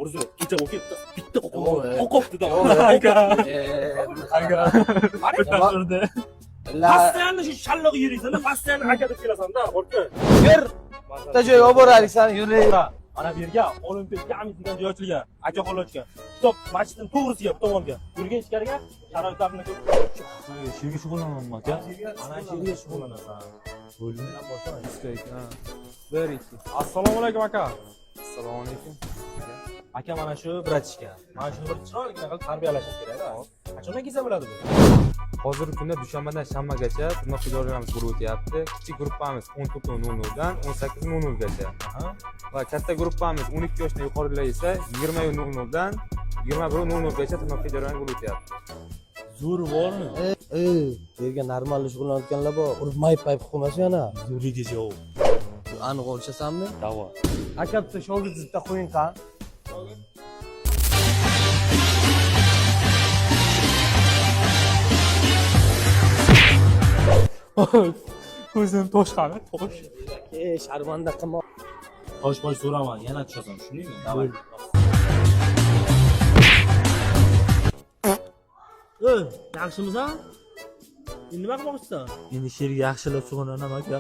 Orzu, kecha o'qib bitta Yo'q, qo'qibdi. Aka. Aka. Постоянно shu shalloq yuriysan, постоянно aka deb kelasan-da, qo'rqdi. Yur, bitta joyga olib boraylik seni, yur. Mana bu yerga Olimpiya jami degan joy ochilgan. Aka qo'l ochgan. Kitob masjidning to'g'risiga, bu tomonga. Yurgin ichkariga, sharoitlarni ko'r. Shu yerga shug'ullanaman aka. Ana shu yerga shug'ullanasan. Bo'limdan boshqa. Bir, ikki. Assalomu alaykum aka. Assalomu alaykum. Aka mana shu bratishka. Mana shuni bir chiroyli qilib tarbiyalashingiz kerak-da. Qachondan kelsa bo'ladi bu? Hozirgi kunda dushanbadan shanbagacha tirnoq jarayonimiz bo'lib o'tyapti. Kichik gruppamiz 14:00 dan 18:00 gacha. Va katta gruppamiz 12 yoshdan yuqorilar esa 20:00 dan 21:00 gacha tirnoq jarayoni bo'lib o'tyapti. Zo'r bormi? Ey, bu yerga normal shug'ullanayotganlar bor. Urib mayib payp qilib qo'ymasin yana. Zo'rligi yo'q. Aniq o'lchasanmi? Davo. Aka bitta shogird bitta qo'ying qa. Ko'zim tosh qani? Tosh. Ey, sharmanda qilma. Tosh bosh so'raman, yana tushasan, tushundingmi? Davay. Ey, yaxshimisan? Endi nima qilmoqchisan? Endi sherga yaxshilab shug'ullanaman aka.